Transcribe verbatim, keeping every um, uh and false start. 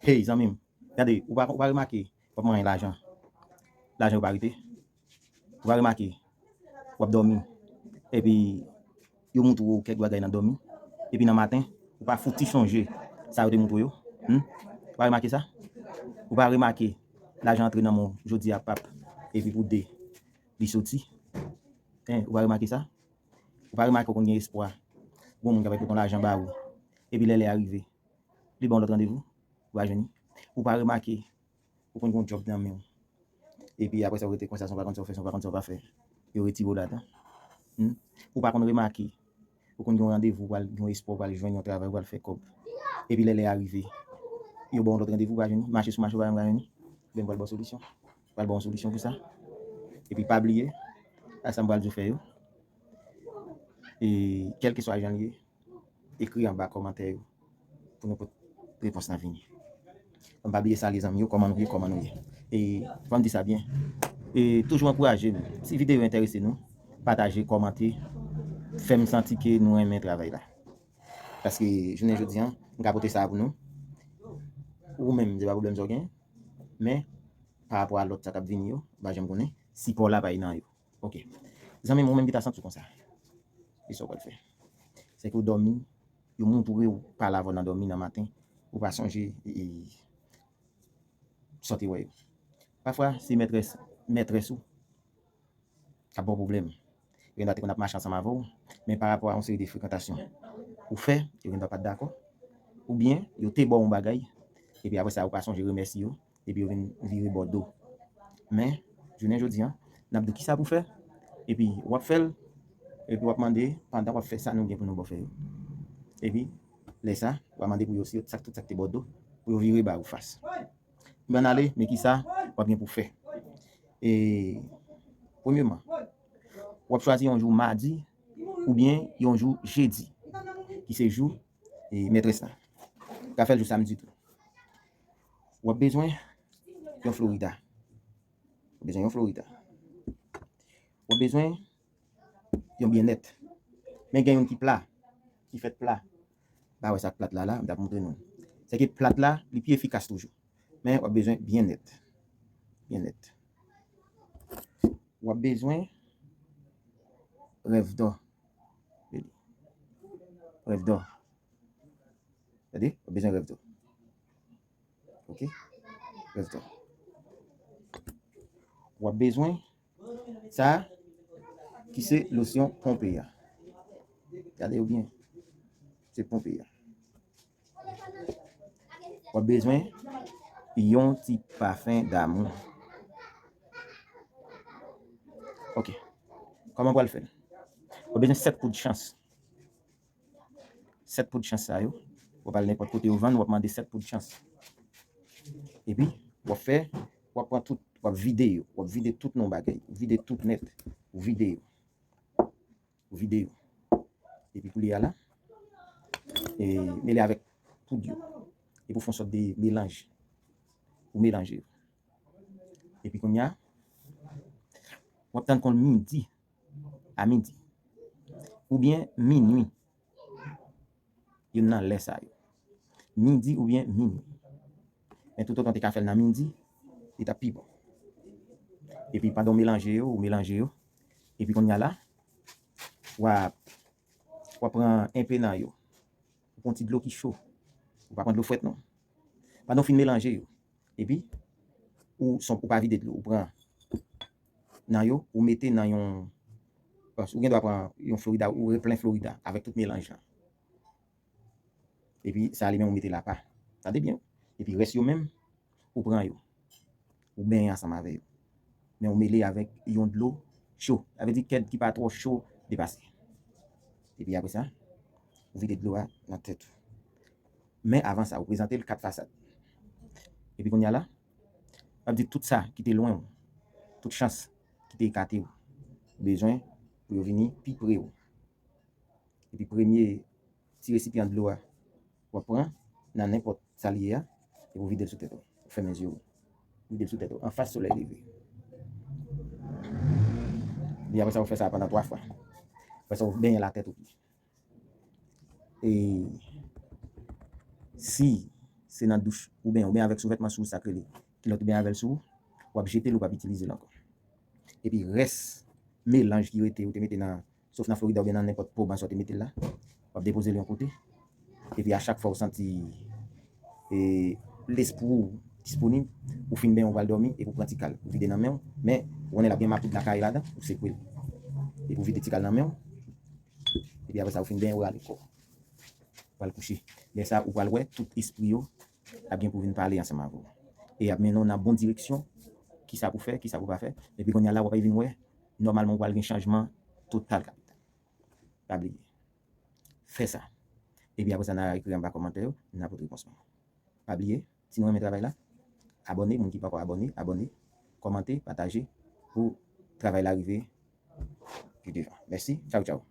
Hey, zanmi m, gade, ou pa, ou pa remake w ap manyen lajan, lajan yo pa rete? Ou pa remake w ap dòmi, epi yo montre w kèk bagay nan dòmi, epi nan maten, ou pa fouti sonje sa yo te montre w yo? Hmm? Ou pa remake sa? Ou pa remake lajan antre nan men w jodi a, pap, epi pou de, li soti? Hein, ou pa remake sa? Ou pa remake w konn gen espwa gon moun k ap pote yon lajan ba ou, epi lè lè a rive, li ba w lòt randevou, ou pa jwenn li? Ou pa remake ou konn gen yon djòb nan men w, epi apre sa ou rete konsa, san w pa konn sa w fè, san w pa konn sa w pa fè, yo retire w ladan? Hmm? Ou pa konn remake ou konn gen yon randevou, ou pral gen yon espwa, ou pral jwenn yon travay, ou pral fè kòb, epi lè lè a rive, yo ba w yon lòt randevou, ou pa jwenn li? Mache sou mache, ou pa janm ka jwenn li? Ben m pral ba w solisyon. M pral ba w yon solisyon pou sa. Epi pa bliye, a sa m pral di w fè yo. E kèlkeswa jan l ye, ekri anba kòmantè yo pou nou pot repons lan vini. Fò n pa bliye salye zanmi yo, kòman nou ye, kòman nou ye. E fò n di sa byen. E toujou ankouraje nou. Si videyo enterese nou, pataje, kòmante, fè m santi ke nou renmen travay la. Paske jounen jodi a, m ka pote sa a pou nou. Ou menm, se pa pwoblèm sa w gen, men pa rapò a lòt sa k ap vini yo, ou pa janm konnen, sipò la pa nan yo. Ok. Zanmi m, ou menm ki ta santi w konsa, e sa w pral fè? Se ke w dòmi, yo montre w pale avè w nan dòmi nan maten, ou pa sonje, e, e, sa w te wè yo. Pafwa, se mètrès, mètrès ou k ap ba w pwoblèm. Yo gen dwa te konn ap mache ansanm avè w, men pa rapò a yon seri de frekantasyon ou fè, yo gen dwa pa t dakò. Oubyen, yo te ba w yon bagay, epi apre sa, ou pa sonje remèsye yo, epi yo vin vire ba w do. Men, jounen jodi a, n ap di w kisa pou fè, epi w ap fè l, epi w ap mande, pandan w ap fè sa nou gen pou nou ba w fè yo. Epi, lè sa, w a mande pou yo, si yo, sa, tout sa k te ba w do, pou yo vire ba ou fas. Ban n ale, men kisa w ap gen pou fè? E, premyeman, w ap chwazi yon jou madi oubyen yon jou jedi, ki se jou, e, mètrès la. Ou ka fè l jou samdi tou. W ap bezwen yon Florida. W ap bezwen yon Florida. W ap bezwen yon byennèt. Men gen youn ki pla, ki fèt pla. Pa wè sa k plat la la, m t ap montre nou. Se ke plat la, li pi efikas toujou. Men w ap bezwen byennèt. Byennèt. W ap bezwen rèv dò. Rèv dò. Gade, w ap bezwen rèv dò. Ok? Rèv dò. W ap bezwen sa ki se losyon ponpe a. Gade yo byen. Se ponpe a. W ap bezwen yon ti pafen damou. Ok. Kòman w pral fè l? W ap bezwen sèt poud chans. Sèt poud chans sa yo, w ap al nenpòt kote yo vann, w ap mande sèt poud chans. Epi, w ap fè, w ap pran tout, w ap vide yo, w ap vide tout nan yon bagay, ou vide tout nèt, ou vide yo. Ou vide yo. Epi koulye a la, e, mele avèk poud yo. Epi w fè yon sòt de melanj. Ou melanje yo. Epi kounye a, w ap tann kon midi, a midi, oubyen minui. Youn nan lè sa yo. Midi oubyen minui. Men toutotan w te ka fè l nan midi, li t ap pi bon. Epi pandan w melanje yo, ou melanje yo. Epi kounye a la, w ap, w ap pran enpe nan yo. Ou pran ti dlo ki cho. Ou pa pran dlo frèt non. Pandan w fin melanje yo, epi ou, ou pa vide dlo, ou pran nan yo, ou mete nan yon, ou gen dwa pran yon Florida, ou replen Florida avèk tout melanj lan. Epi sa li menm ou mete l apa. Tande byen. Epi rès yo menm, ou pran yo. Ou benyen ansanm avè yo. Men ou mele avèk yon dlo cho. Sa vle di kèd ki pa twò cho depase. Epi apre sa, ou vide dlo a nan tèt ou. Men avan sa, ou prezante l kat fasad. Epi kounye a la, w ap di tout sa ki te lwen w, tout chans ki te ekate w, ou bezwen pou yo vini pi pre w. Epi premye ti resipyan dlo a, w ap pran nan nenpòt sa l ye a, epi w vide l sou tèt ou. Ou fèmen zye w. Vide l sou tèt ou, anfas solèy leve. Epi apre sa, ou fè sa pandan twa fwa. Apre sa, ou benyen latèt ou. E si se nan douch, oubyen, oubyen avèk souvètman sou ou, sa k rele kilòt, oubyen avè l sou ou, w ap jete l, ou p ap itilize l ankò. Epi rès melanj ki rete, ou te mete nan, sof nan Florida oubyen nan nenpòt po bann sa w te mete l la, w ap depoze l yon kote. Epi a chak fwa ou santi e, lespri w disponib, ou fin benyen, ou pral dòmi, epi ou pran ti kal, ou vide nan men w, men ou konnen l ap gen makout lakay ladan, ou sekwe l. Epi ou vide ti kal nan men w, epi apre sa, ou fin benyen, ou rale kò w. Ou pral kouche. Lè sa, ou pral wè tout espri yo ap gen pou vin pale ansanm avè w. E y ap mennen w nan bon direksyon, kisa pou fè, kisa pou pa fè. Epi kounye a la, w ap vin wè, nòmalman, ou pral gen chanjman total, kapitan. Pa bliye. Fè sa. Epi apre sa, n a ekri anba kòmantè yo, n a pote repons nou. Pa bliye, si nou renmen travay la, abòne, moun ki pako abòne, abòne, kòmante, pataje, pou travay la rive pi devan. Mèsi, tchaw, tchaw.